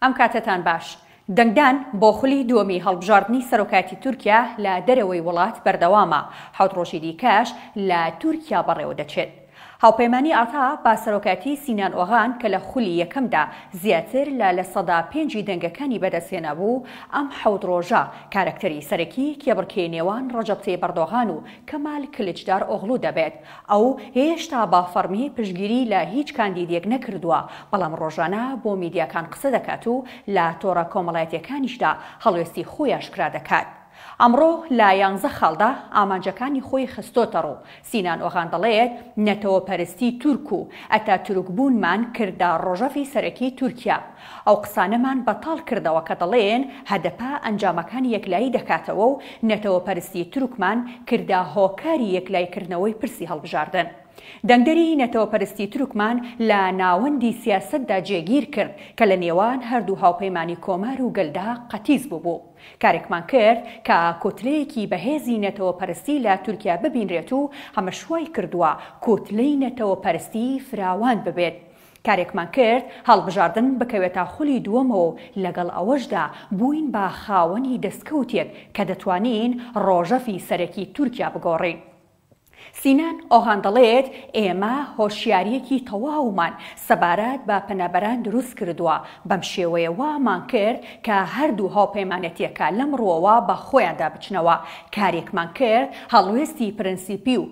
ئەم کاتەتان باش. دەنگدان بۆ خولی دووەمی هەڵبژاردنی سەرۆکایەتی تورکیا لە دەرەوەی وڵات بەردەوامە، حەوت ڕۆژی دیکەش لە تورکیا بەڕێوەدەچێت. هاوپەیمانی ئاتا بە سەرۆکایەتی سینان ئۆغان کە لە خولی یەکەمدا زیاتر لە 5% ی دەنگەکانی بەدەستهێنابوو، ئەم حەوت ڕۆژە کارەکتەری سەرەکی کێبڕکێی نێوان ڕەجەب تەیب ئەردۆغان و کەمال کلچدار ئۆغڵو دەبێت. ئەو هێشتا بە فەڕمی پشتگیری لە هیچ کاندیدێک نەکردووە، بەڵام ڕۆژانە بۆ میدیاکان قسە دەکات و لە تۆڕە کۆمەڵایەتییەکانیشدا هەڵوێستی خۆی ئاشکرا دەکات. ئەمڕۆ لە یانزە خاڵدا ئامانجەکانی خۆی خستۆتەڕوو. سینان ئۆغان دەڵێت، نەتەوەپەرستی تورک و ئەتاتورکبوونمان کردە ڕۆژەڤی سەرەکی تورکیا. ئەو قسانەمان بەتاڵ کردەوە کە دەڵێن هەدەپە ئەنجامەکان یەکلایی دەکاتەوە و نەتەوەپەرستی تورکمان کردە هۆکاری یەکلایکردنەوەی پرسی هەڵبژاردن. دەنگدەری نەتەوەپەرستی تورکمان لە ناوەندی سیاسەتدا جێگیر کرد کە لە نێوان هەردوو هاوپەیمانی کۆمار و گەلدا قەتیس بووبوو. کارێکمان کرد کە کوتلەیەکی بەهێزی نەتەوەپەرستی لە تورکیا ببینرێت و ئەمەش وای کردووە کوتلەی نەتەوەپەرستی فراوان ببێت. کارێکمان کرد هەڵبژاردن بکەوێتە خولی دووەمەوە و لەگەڵ ئەوەشدا بووین بە خاوەنی دەستکەوتێک کە دەتوانین ڕۆژەڤی سەرەکی تورکیا بگۆڕین. سینان ئۆغان دەڵێت، ئێمە هۆشیارییەکی تەواومان سەبارەت بە پەنابەران دروست کردووە، بەم شێوەیە وامان کرد کە هەردوو هاوپەیمانێتییەکە لەم ڕووەوە بە خۆیاندا بچنەوە، کارێکمان کرد هەڵوێستی پرەنسیپی و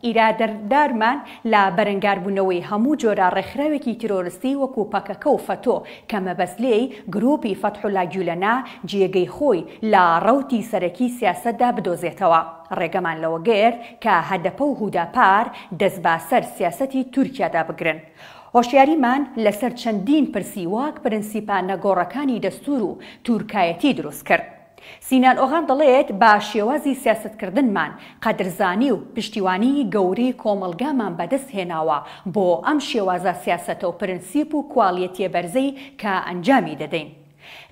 ئیرادەدارمان لە بەرەنگاربوونەوەی هەموو جۆرە ڕێکخراوێکی تیرۆرستی وەکو پەکەکە و فەتۆ کە مەبەست لێی گروپی فەتحولا گیولەنە جێگەی خۆی لە ڕەوتی سەرەکی سیاسەتدا بدۆزێتەوە. ڕێگەمان لەوە گرت کە هەدەپە و هوداپار دەست بە سەر سیاسەتی تورکیادا بگرن. هۆشیاریمان لەسەر چەندین پرسی وەک پرنسیپە نەگۆڕەکانی دەستور و تورکایەتی دروست کرد. سینان ئۆغان دەڵێت، بە شێوازی سیاسەتکردنمان قەدرزانی و پشتیوانیی گەورەی کۆمەڵگامان بەدەست هێناوە بۆ ئەم شێوازە سیاسەتە و پرنسیپ و کواڵیەتیە بەرزەی کە ئەنجامی دەدەین.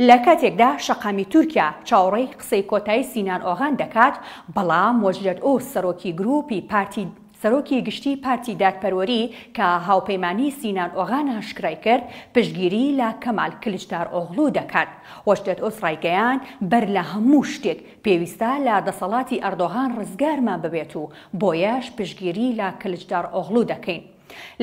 لە کاتێکدا شەقامی تورکیا چاوەڕێی قسەی کۆتایی سینان ئۆغان دەکات، بەڵام وەجدەت ئۆز سەرۆکی گروپی پارتی سەرۆکی گشتی پارتی دادپەروەری کە هاوپەیمانی سینان ئۆغان ئاشکرای کرد، پشتگیری لە کەمال کلچدارئۆغڵو دەکات. وەجدەت ئۆز ڕایگەیاند، بەر لە هەموو شتێک پێویستە لە دەسەڵاتی ئەردۆغان ڕزگارمان ببێت و بۆیەش پشتگیری لە کلچدارئۆغڵو دەکەین.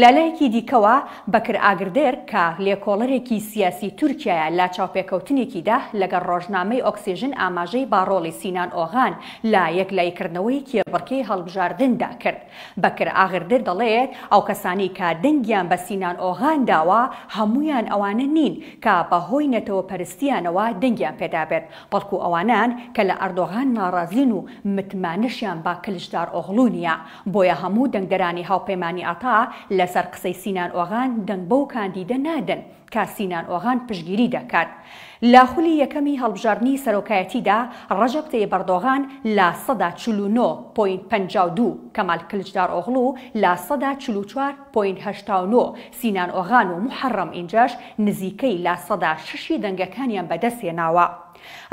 لە لایەکی دیکەوە، بەکر ئاگردر کە لێکۆڵەرێکی سیاسی تورکیایە لە چاوپێکەوتنێکیدا لەگەڵ ڕۆژنامەی ئۆکسیژن ئاماژەی بە ڕۆڵی سینان ئۆغان لە یەکلاییکردنەوەی کێبڕکێی هەڵبژاردندا کرد. بەکر ئاغردر دەڵێت، ئەو کەسانەی کە دەنگیان بە سینان ئۆغان داوە هەموویان ئەوانە نین کە بە هۆی نەتەوەپەرستییانەوە دەنگیان پێدابێت، بەڵکو ئەوانەن کە لە ئەردۆغان ناڕازین و متمانەشیان بە کلچدارئۆغڵو نییە. بۆیە هەموو دەنگدەرانی هاوپەیمانی ئاتا لەسەر قسەی سینان ئۆغان دەنگ بەو کاندیدە نادەن کە سینان ئۆغان پشتگیری دەکات. لە خولی یەکەمی هەڵبژاردنی سەرۆکایەتیدا ڕەجەب تەیب ئەردۆغان 49.52%، کەمال کلچدارئۆغڵو 44.89%، سینان ئۆغان و موحەڕەم ئینجەش نزیکەی 6% ی دەنگەکانیان بەدەستهێناوە.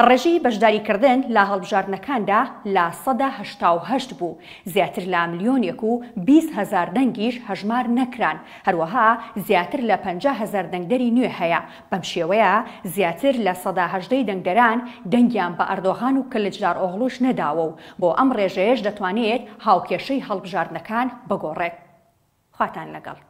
ڕێژەی بەشداریکردن لە هەڵبژاردنەکاندا 88% بوو، زیاتر لە ملیۆنێک و 20 هەزار دەنگیش هەژمار نەکران، هەروەها زیاتر لە 50 هەزار دەنگدەری نوێ هەیە، بەم شێوەیە زیاتر لە 18% ی دەنگدەران دەنگیان بە ئەردۆغان و کلچدارئۆغڵوش نەداوە و بۆ ئەم ڕێژەیەش دەتوانێت هاوکێشەی هەڵبژاردنەکان بگۆڕێت. خواتان لەگەڵ.